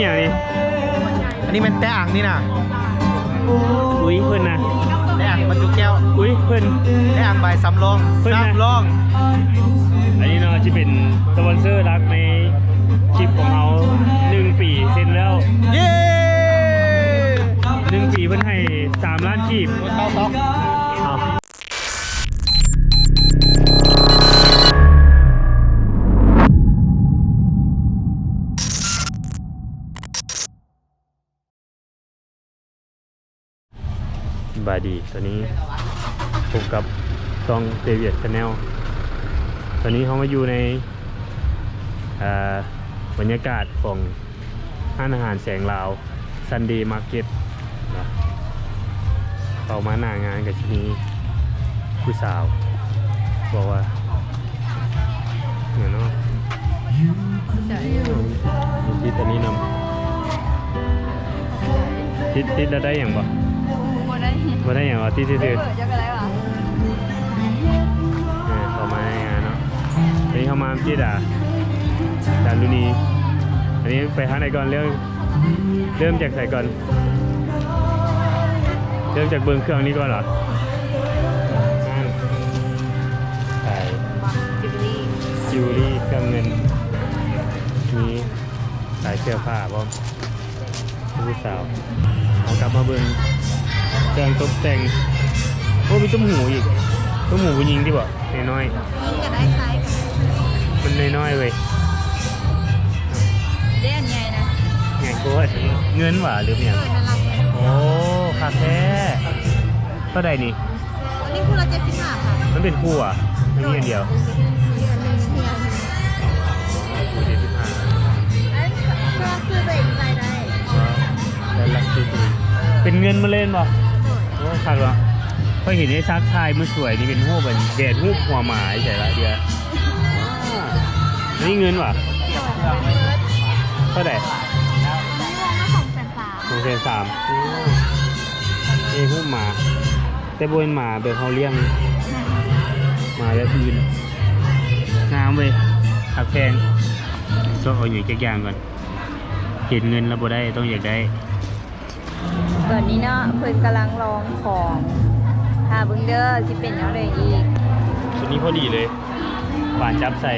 ຫຍັງນີ້? ອັນນີ້ແມ່ນແຕອ່າງນີ້ນະ. ອຸ້ຍ ເພິ່ນນະ ແຕອ່າງບັນຈຸແກ້ວ. ອຸ້ຍ ເພິ່ນ ແຕອ່າງໃບສຳລອງ ເພິ່ນນະ ສຳລອງ. ອັນນີ້ເນາະ ຊິເປັນສະປອນເຊີຫຼັກໃນຄລິບຂອງເຮົາ ໜຶ່ງປີເຊັນແລ້ວ. ເຢ້ ໜຶ່ງປີເພິ່ນໃຫ້ສາມລ້ານກີບ. ເອົາ ສະບາຍດີ ຕອນນີ້ພົບກັບຊ່ອງ David Channel. ຕອນນີ້ເຮົາມາຢູ່ໃນ ເອີ ບັນຍາກາດຂອງຮ້ານອາຫານແສງລາວ Sunday Market ເນາະ. ເຂົ້າມາໜ້າງານກໍຊິມີຜູ້ສາວບອກວ່າ ຫຍັງເນາະ ຕິດອັນນີ້ນຳ. ຕິດ ຕິດແລ້ວໄດ້ຫຍັງບໍ່? ບໍ່ໄດ້ ບໍ່ໄດ້ຫຍັງຫວາ? ຕິດຊື່ໆ. ເອີ ເຂົ້າມາໃນງານເນາະ. ອັນນີ້ເຮົາມາຕິດ ອາ ດານລຸນີ. ອັນນີ້ໄປທາງໃດກ່ອນ? ເລີ່ມ ເລີ່ມຈາກໃສກ່ອນ? ເລີ່ມຈາກເບິ່ງເຄື່ອງນີ້ກ່ອນຫວາ? ຮ້ານຂາຍ Jewelry Jewelry ເຄື່ອງເງິນ ມີຂາຍເສື້ອຜ້າພ້ອມ. ຜູ້ສາວ ເຮົາກັບມາເບິ່ງເຄື່ອງຕົກແຕ່ງ. ໂອ້ ມີຕຸ້ມຫູອີກ. ຕຸ້ມຫູຜູ້ຍິງຕິບໍ? ນ້ອຍໆ ຍິງກໍໄດ້ ຊາຍກໍໄດ້. ມັນນ້ອຍໆເວີຍ. ເດ້ ອັນໃຫຍ່ນະ. ໃຫຍ່ໂພດ. ເງິນຫວາ ຫຼືຫຍັງ? ເອີ ນັ້ນລະ. ໂອ້ ຄັກແທ້. ເທົ່າໃດນີ້? ອັນນີ້ຄູ່ລະເຈັດສິບຫ້າພັນ. ມັນເປັນຄູ່ຫວາ? ມັນມີອັນດຽວ? ມີອັນໜຶ່ງ ມີອັນໜຶ່ງ. ຄູ່ເຈັດສິບຫ້າ. ອັນນັ້ນເສື້ອຕົວເອງໃສ່ໄດ້. ອໍ ແລ້ວລັກຊື້ຕົວເອງ. ເປັນເງິນໝົດເລີຍແມ່ນບໍ່? ໂດຍ. ໂອ້ ຄັກເນາະ. ຂ້ອຍເຫັນໄອ້ຊັກຖ່າຍມື້ສວຍນີ້ເປັນຮູບອັນ ແບບຮູບຫົວໝາໃສ່ລະເດືອ. ອັນນີ້ເງິນຫວາ? ໂດຍ. ເທົ່າໃດ? ອັນນີ້ວົງລະສອງແສນສາມ. ສອງແສນສາມ. ໂອ້ ເອີ ຮູບໝາ ແຕ່ບໍ່ແມ່ນໝາແບບເຮົາລ້ຽງ ໝາແບບອື່ນ. ງາມເວີຍ ຄັກແພງ. ຊອກເອົາຫຍັງຈັກຢ່າງກ່ອນ. ເຫັນເງິນແລ້ວບໍ່ໄດ້ ຕ້ອງຢາກໄດ້. ຕອນນີ້ເນາະ ເພິ່ນກຳລັງລອງຂອງ ຖ້າເບິ່ງເດີ ຊິເປັນແນວໃດອີກ. ຕົວນີ້ພໍດີເລີຍ ບານຈັບໃສ່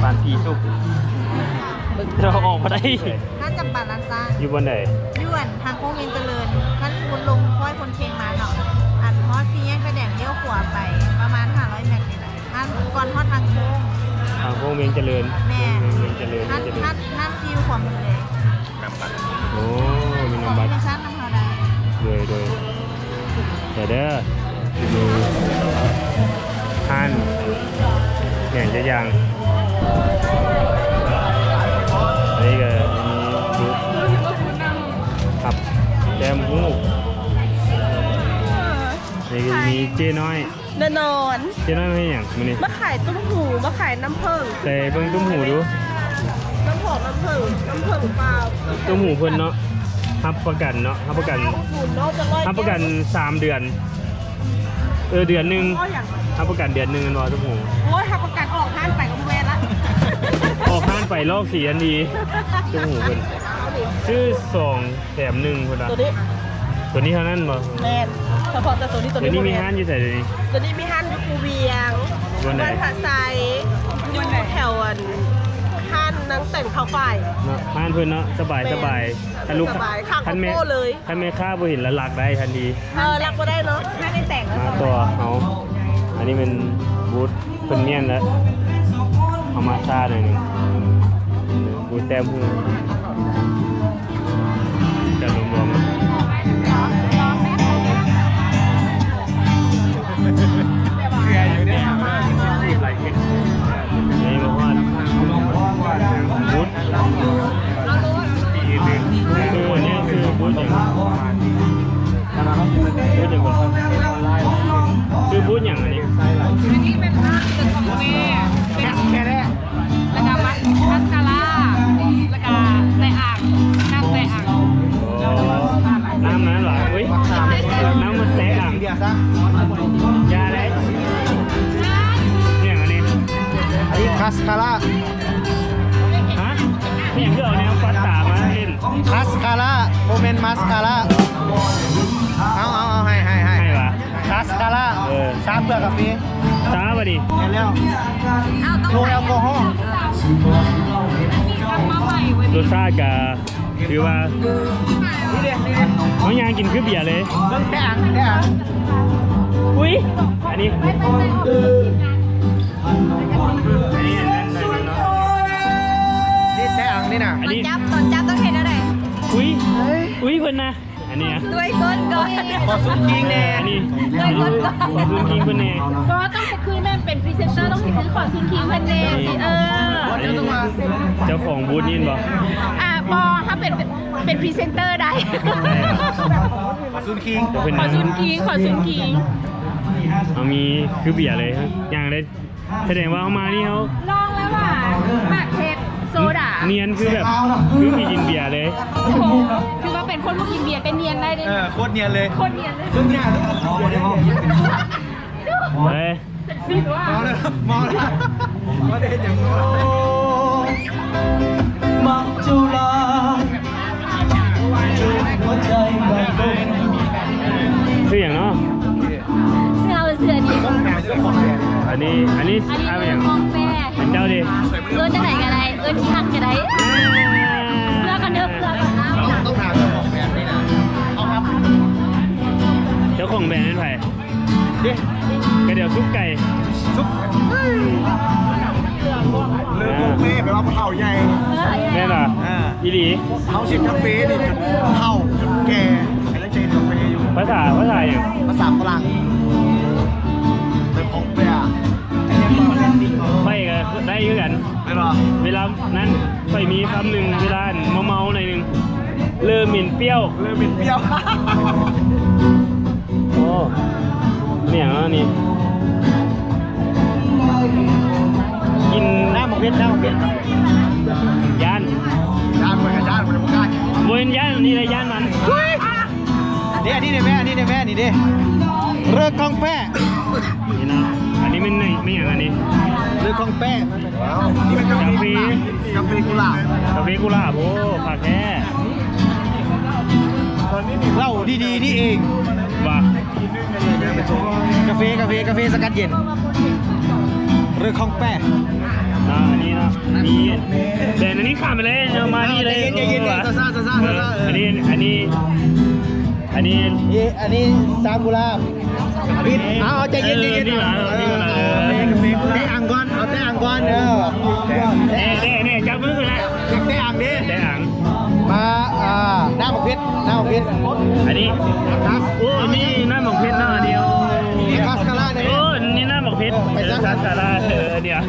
ບານຜີສຸກ ເອົາອອກບໍ່ໄດ້. ຮ້ານຈຳປາລ້ານຊ້າງ. ຢູ່ບ່ອນໃດ? ຢູ່ອັນທາງໂຄ້ງວຽງຈະເລີນ ຄັນສົມມຸດລົງຄ້ອຍພົ້ນເຄງມາເນາະ ອັນຮອດສີ່ແຍກໄຟແດງລ້ຽວຂວາໄປປະມານຫ້າຮ້ອຍແມັດນີ້ແຫຼະ. ທາງ ກ່ອນຮອດທາງໂຄ້ງ ທາງໂຄ້ງວຽງຈະເລີນ. ແມ່ນ. ວຽງຈະເລີນ ທາງ ວຽງຈະເລີນ ທາງ ທາງຊິຢູ່ຂວາມືເລີຍ. ໂອ້ ມີນ້ຳບັດ ມີນຳເຮົາໄດ້. ໂດຍ ໂດຍ. ແຕ່ເດີ ຢູ່ຮ້ານຫຍັງຈັກຢ່າງ. ອັນນີ້ກໍມີບູດຮັບແຕ້ມຮູບ. ນີ້ກໍມີເຈ້ນ້ອຍ. ແນ່ນອນ. ເຈົ້ານັ້ນເຮັດຫຍັງມື້ນີ້? ມາຂາຍຕຸ້ມຫູ ມາຂາຍນ້ຳເຜິ້ງ. ໃສ່ເບິ່ງຕຸ້ມຫູດູ. ນ້ຳຫອມນ້ຳເຜິ້ງ ນ້ຳເຜິ້ງປ່າ. ຕຸ້ມຫູເພິ່ນເນາະ ຮັບປະກັນເນາະ ຮັບປະກັນ ຮັບປະກັນສາມເດືອນ. ເອີ ເດືອນໜຶ່ງ. ຮັບປະກັນເດືອນໜຶ່ງແມ່ນບໍ່ຕຸ້ມຫູ? ໂອ້ຍ ຮັບປະກັນອອກຮ້ານໄປກໍບໍ່ແມ່ນລະ. ອອກຮ້ານໄປລອກສີທັນທີ. ຕຸ້ມຫູເພິ່ນ ຊື້ສອງ ແຖມໜຶ່ງພຸ້ນນະ. ຕົວນີ້ ຕົວນີ້ເທົ່ານັ້ນບໍ່? ແມ່ນ ສະເພາະແຕ່ຕົວນີ້. ຕົວນີ້ມີຮ້ານຢູ່ໃສຕົວນີ້? ຕົວນີ້ມີຮ້ານຢູ່ພູວຽງ ຢູ່ບ້ານພະໄຊ ຢູ່ແຖວອັນຮ້ານນາງແຕນເຂົ້າຝ້າຍເນາະ. ຮ້ານເພິ່ນເນາະ ສະບາຍ ແມ່ນ ສະບາຍ. ຄັນລູກ ຄັນແມ່ ຄັນແມ່ຄ້າບໍ່ເຫັນລະລັກໄດ້ທັນທີ. ເອີ ລັກບໍ່ໄດ້ເນາະ. ຮ້ານໃນແຕນ ມາຕໍ່ເຮົາ. ອັນນີ້ແມ່ນບູດ ເພິ່ນມ້ຽນແລ້ວ ເອົາມາຊາໜ້ອຍໜຶ່ງ ເອີ ກູແຕ້ມຫູ ຈະລວມໆ ເຄືອຢູ່ເດ້ ຈີບຫຼາຍເຮັດ ນີ້ມາຮອດບູດ ທີ່ອື່ນ ຊື່ອັນນີ້ຊື່ບູດຫຍັງ? ບູດຫຍັງ? ຊື່ບູດຫຍັງອັນນີ້? ອັນນີ້ເປັນຮ້ານເປັນຂອງແມ່ ເປັນ ແມ່ແທ້ ແລ້ວກໍມັດ ມັດສະຄາຣາ ແລ້ວກໍ ເອົາແນວປັດຕາມາຫຼິ້ນ ຄາສຄາຣາ ບໍ່ແມ່ນມາສຄາຣາ ເອົາ ເອົາ ເອົາ ໃຫ້ ໃຫ້ ໃຫ້ ໃຫ້ຫວາ ຄາສຄາຣາ ເອີ ຊາເພື່ອກາເຟ ຊາບາດນີ້ ແມ່ນແລ້ວ ໂນແອລກໍຮໍ ລົດຊາດກະ ຖືວ່າ ເຮົາຍ່າງກິນຄືເບຍເລີຍ ເບິ່ງແຕ່ອັງ ແຕ່ອັງ ອຸ້ຍ ອັນນີ້ ນີ້ແຕ່ອັງນີ້ນະ ອັນນີ້ ຕອນຈັບ ຕອນຈັບຕ້ອງເຮັດແນວໃດ ອຸ້ຍ ອຸ້ຍ ເພິ່ນນະ ອັນນີ້ອະ ຊ່ວຍກົ້ນກ່ອນ ຂໍຊຸນຄິງແດ່ ອັນນີ້ ຊ່ວຍກົ້ນກ່ອນ ຂໍຊຸນຄິງເພິ່ນແດ່ ບໍ່ຕ້ອງ ຄືແມ່ນເປັນພຣີເຊັນເຕີຕ້ອງເປັນຄືຂໍຊຸນຄິງເພິ່ນແດ່ ເອີ ເຈົ້າຂອງບູດນີ້ແມ່ນບໍ່ ອ່າ ບໍ່ ຖ້າເປັນ ເປັນພຣີເຊັນເຕີໄດ້ ຂໍຊຸນຄິງ ຂໍຊຸນຄິງ ຂໍຊຸນຄິງ ເຮົາມີຄືເບຍເລີຍ ຍ່າງໄດ້ ສະແດງວ່າເຮົາມານີ້ເຮົາ ລອງແລ້ວວ່າ ໝາກເຜັດ ໂຊດາ ນຽນຄືແບບ ຄືມີກິນເບຍເລີຍ ໂອ້ໂຫ ຖືວ່າເປັນຄົນບໍ່ກິນເບຍແຕ່ນຽນໄດ້ເດ້ ເອີ ໂຄດນຽນເລີຍ ໂຄດນຽນເລີຍ ເອີ ເມົາແລ້ວ ເມົາແລ້ວ ບໍ່ໄດ້ເຮັດຫຍັງ ມັກຈຸລາ ຊື່ຫຍັງເນາະ? ເສື້ອ ເສື້ອນີ້ ອັນນີ້ ອັນນີ້ ອັນນີ້ ເອົາຫຍັງ? ຂອງແປ ເປັນເຈົ້າເດ? ເອີ້ນຈັ່ງໃດກໍໄດ້ ເອີ້ນທີ່ຮັກກໍໄດ້ ເພື່ອກັນເດີ ເພື່ອກັນ ຕ້ອງຖາມເຈົ້າຂອງແບຣນນີ້ນະ ເອົາ ເຈົ້າຂອງແບຣນແມ່ນໃຜ? ເດ້ ກະດຽວຊຸກໄກ່ ຊຸກ ເລີກໂກເປ້ແປວ່າຜູ້ເຖົ້າໃຫຍ່ ແມ່ນບໍ່? ອ່າ ອີ່ຫຼີ ເຮົາຊິດກາເຟນີ້ຈົນເຖົ້າຈົນແກ່ ແລ້ວຈະເຮັດກາເຟຢູ່ ພາສາ ພາສາຫຍັງ? ພາສາຝຣັ່ງ ເລີກໂກເປ້ ຂ້ອຍກະໄດ້ຄືກັນ ແມ່ນບໍ່? ເວລານັ້ນຂ້ອຍມີຄຳໜຶ່ງ ເວລາເມົາໆໜ້ອຍໜຶ່ງ ເລີເໝັນປ່ຽວ ເລີເໝັນປ່ຽວ ໂອ້ ແມ່ນຫຍັງເນາະນີ້ ກິນນ້ຳໝາກເຜັດ ນ້ຳໝາກເຜັດ ຢ້ານ ຢ້ານ ຂ້ອຍກະຢ້ານ ຂ້ອຍບໍ່ກ້າກິນ ບໍ່ແມ່ນຢ້ານອັນນີ້ແຫຼະ ຢ້ານມັນ ເດ້ ອັນນີ້ເດ້ແມ່ ອັນນີ້ເດ້ແມ່ ນີ້ເດ້ ເລີກກອງແປ້ ນີ້ນະ ອັນນີ້ແມ່ນ ແມ່ນຫຍັງອັນນີ້? ເລີກກອງແປ້ ນີ້ແມ່ນກາເຟ ກາເຟ ກາເຟກຸຫຼາບ ກາເຟກຸຫຼາບ ໂອ້ ຄັກແທ້ ເຫຼົ້າດີໆນີ້ເອງ ວ່າ ກາເຟ ກາເຟ ກາເຟສະກັດເຢັນ ເລີກກອງແປ້ ອ່າ ອັນນີ້ເນາະ ມີ ແບຣນອັນນີ້ຂ້າມໄປເລີຍ ເອົາມານີ້ເລີຍ ໃຈເຢັນ ໃຈເຢັນ ເອີ ຊາໆ ຊາໆ ເອີ ຊາໆ ເອີ ອັນນີ້ ອັນນີ້ ອັນນີ້ ນີ້ ອັນນີ້ຊາກຸລາ ເອົາ ໃຈເຢັນ ໃຈເຢັນ ເອີ ເອົາ ເອົາ ເອົາ ແຕະອັງກ່ອນ ເອົາແຕະອັງກ່ອນ ເອີ ແຕະ ແຕະ ແຕະ ຈັບມືຂຶ້ນລະ ຢາກແຕະອັງເດ້ ແຕະອັງ ມາ ອ່າ ນ້ຳໝາກເຜັດ ນ້ຳໝາກເຜັດ ອັນນີ້ ໂອ້ ນີ້ນ້ຳໝາກເຜັດເນາະ ອັນນີ້ ໂອ້ ຄາສຄາຣາ ໂອ້ ນີ້ນ້ຳໝາກເຜັດ ເອີ ໄປຊະ ຄາສຄາຣາ ເອີ ດຽວ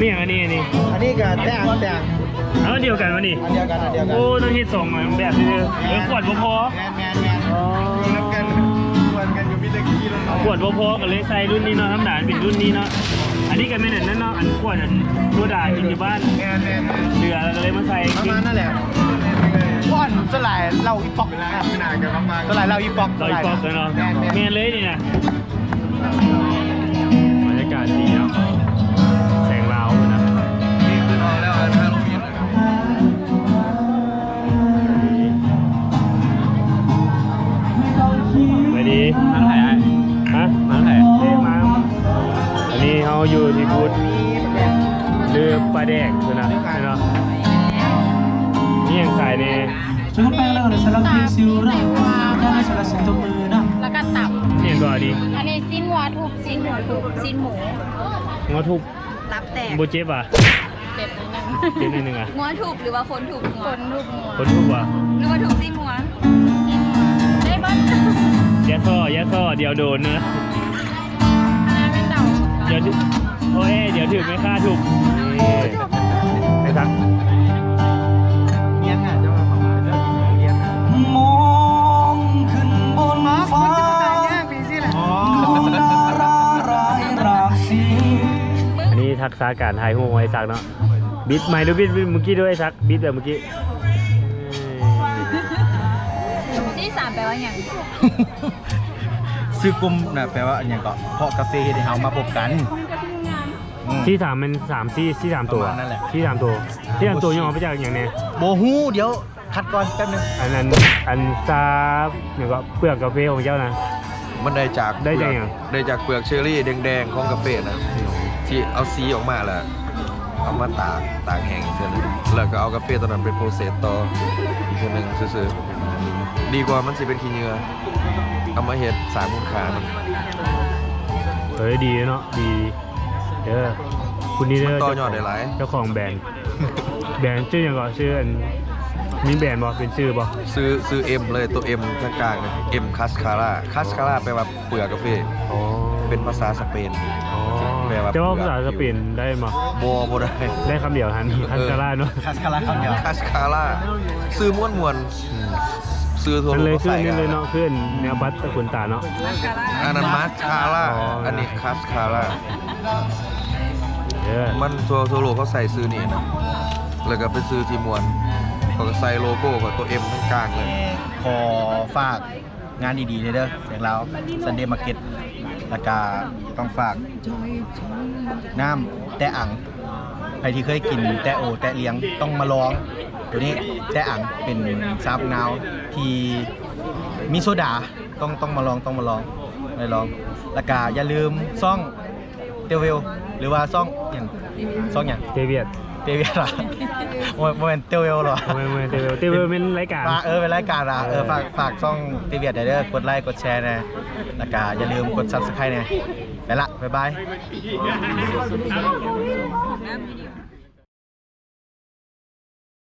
ນີ້ຫຍັງອັນນີ້ ອັນນີ້ ອັນນີ້ກະແຕະອັງ ແຕະອັງ ເອົາ ດຽວກັນວະນີ້ ອັນດຽວກັນ ອັນດຽວກັນ ໂອ້ ຕ້ອງເຮັດສອງແບບເດີ ເອີ ຂວດບໍ່ພໍ ແມ່ນໆໆ ອໍ ຢູ່ນຳກັນ ຊວນກັນຢູ່ ມີແຕ່ຂີ່ລົດ ຂວດບໍ່ພໍກະເລີຍໃສ່ລຸ້ນນີ້ເນາະ ທຳມະດາເປັນລຸ້ນນີ້ເນາະ ອັນນີ້ກະແມ່ນອັນນັ້ນເນາະ ອັນຂວດອັນໂຊດາກິນຢູ່ບ້ານ ແມ່ນໆໆ ເຫຼືອລະກະເລີຍມາໃສ່ ປະມານນັ້ນແຫຼະ ບ່ອນສ່ວນຫຼາຍເຫຼົ້າອີປ໋ອກ ສ່ວນຫຼາຍເຫຼົ້າອີປ໋ອກ ເຫຼົ້າອີປ໋ອກເນາະ ແມ່ນໆໆ ແມ່ນເລີຍນີ້ນະ ບັນຍາກາດດີເນາະ ແສງລາວພຸ້ນນະ ສະບາຍດີ ມານຳໃຜອ້າຍ? ຮະ? ມານຳໃຜ? ເດ້ ມາ ອັນນີ້ເຮົາຢູ່ທີ່ບູດຊື້ປາແດກພຸ້ນນະ ເຫັນບໍ່? ມີຫຍັງຂາຍແດ່? ແລ້ວກະຕັບ ມີຫຍັງກໍອັນນີ້? ອັນນີ້ຊີ້ນງົວທຸບ ຊີ້ນໝູທຸບ ຊີ້ນໝູ ງົວທຸບ ຕັບແຕກ ບໍ່ເຈັບຫວາ? ເຈັບໜ້ອຍໜຶ່ງ ເຈັບໜ້ອຍໜຶ່ງຫວາ? ງົວທຸບ ຫຼືວ່າຄົນທຸບງົວ? ຄົນທຸບງົວ ຄົນທຸບຫວາ? ນຶກວ່າທຸບຊີ້ນງົວ ຊີ້ນງົວ ໄດ້ເບິດ ຢ່າສໍ້ ຢ່າສໍ້ ດຽວໂດນເດີ ອັນນັ້ນແມ່ນເດົາ ດຽວຖືກ ໂອ້ຍ ດຽວຖືກແມ່ຄ້າທຸບ ເອີ ໄປຊັກ ຮຽນຫາເຈົ້າ ຮຽນຫາ ມອງຂຶ້ນບົນຟ້າ ອັນນີ້ທັກສາການຖ່າຍຮູບຂອງໄອ້ສັກເນາະ ບິດໃໝ່ດູ ບິດ ບິດເມື່ອກີ້ດູ ໄອ້ສັກ ບິດແບບເມື່ອກີ້ ຊີ້ສາມແປວ່າຫຍັງ? ຊື່ກຸ່ມນະ ແປວ່າຫຍັງເກາະ? ເພາະກາເຟເຮັດໃຫ້ເຮົາມາພົບກັນ. อืม ซีสาม แม่น สาม ซี ซีสาม ໂຕ ປະມານນັ້ນແຫຼະ ຊີສາມໂຕ ຊີສາມໂຕ ຍັງເອົາມາຈາກຫຍັງແດ່? ບໍ່ຮູ້ ດຽວຄັດກ່ອນແປັບໜຶ່ງ. ອັນ ອັນ ອັນຊາຫຍັງກໍ ເປືອກກາເຟຂອງເຈົ້ານະ ມັນໄດ້ຈາກ ໄດ້ຈາກຫຍັງ? ເປືອກ ໄດ້ຈາກເປືອກເຊີຣີແດງໆຂອງກາເຟນະ ທີ່ເອົາສີອອກມາແລ້ວ ເອົາມາຕາກ ຕາກແຫ້ງເທື່ອໜຶ່ງ ແລ້ວກໍເອົາກາເຟຕົວນັ້ນໄປໂປຣເຊສຕໍ່ອີກເທື່ອໜຶ່ງຊື່ໆ ດີກວ່າມັນຊິເປັນຂີ້ເຫຍື້ອ ເອົາມາເຮັດສ້າງມູນຄ່ານຳ. ເອີ ດີເນາະ ດີ ເອີ ຜູ້ນີ້ເດີ ມັນຕໍ່ຍອດໄດ້ຫຼາຍ ເຈົ້າຂອງແບຣນ ແບຣນຊື່ຫຍັງເກາະ? ຊື່ອັນ ມີແບຣນບໍ່? ເປັນຊື່ບໍ່? ຊື່ ຊື່ເອັມເລີຍ ຕົວເອັມທາງກາງນະ ເອັມຄາສຄາລາ ຄາສຄາລາແປວ່າ ເປືອກກາເຟ ອໍ ເປັນພາສາສະເປນ ອໍ ແປວ່າ ເຈົ້າເວົ້າພາສາສະເປນໄດ້ບໍ່? ບໍ່ ບໍ່ໄດ້ ໄດ້ຄຳດຽວຫັ້ນ ເອີ ຄາສຄາລາເນາະ ຄາສຄາລາຄຳດຽວ ຄາສຄາລາ ຊື່ມ່ວນໆ ອືມ ຊື່ທົ່ວໂລກເຂົາໃສ່ກັນເລີຍເນາະ ຄືແນວບັດຕະກຸນຕາເນາະ ອັນນັ້ນມາສຄາລາ ອໍ ອັນນີ້ຄາສຄາລາ ເອີ ມັນທົ່ວ ທົ່ວໂລກເຂົາໃສ່ຊື່ນີ້ນະ ແລ້ວກໍເປັນຊື່ທີ່ມ່ວນ ເຂົາກໍໃສ່ໂລໂກ້ກັບຕົວເອັມທາງກາງເລີຍ ຂໍຝາກ ງານດີໆເດີ ແສງລາວ Sunday Market ແລ້ວກະຕ້ອງຝາກນ້ຳແຕະອັງ ໃຜທີ່ເຄີຍກິນແຕະໂອແຕະລຽງ ຕ້ອງມາລອງໂຕນີ້ ແຕະອັງ ເປັນຊາບງາວທີ່ມີໂຊດາ ຕ້ອງ ຕ້ອງມາລອງ ຕ້ອງມາລອງ ໄດ້ລອງ ແລ້ວກະຢ່າລືມຊ່ອງ ເຕວເວວ ຫຼືວ່າຊ່ອງຫຍັງ ຊ່ອງຫຍັງ? ເຕວຽດ ເຕວຽດຫວາ? ບໍ່ ບໍ່ແມ່ນເຕວເວວຫວາ? ບໍ່ແມ່ນ ບໍ່ແມ່ນເຕວເວວ ເຕວເວວແມ່ນລາຍການ ເອີ ເອີ ຝາກ ຝາກຊ່ອງເຕວຽດແດ່ເດີ ກົດໄລກົດແຊແດ່ ແລ້ວກະຢ່າລືມກົດ Subscribe ແດ່ ໄປລະ ບາຍບາຍ.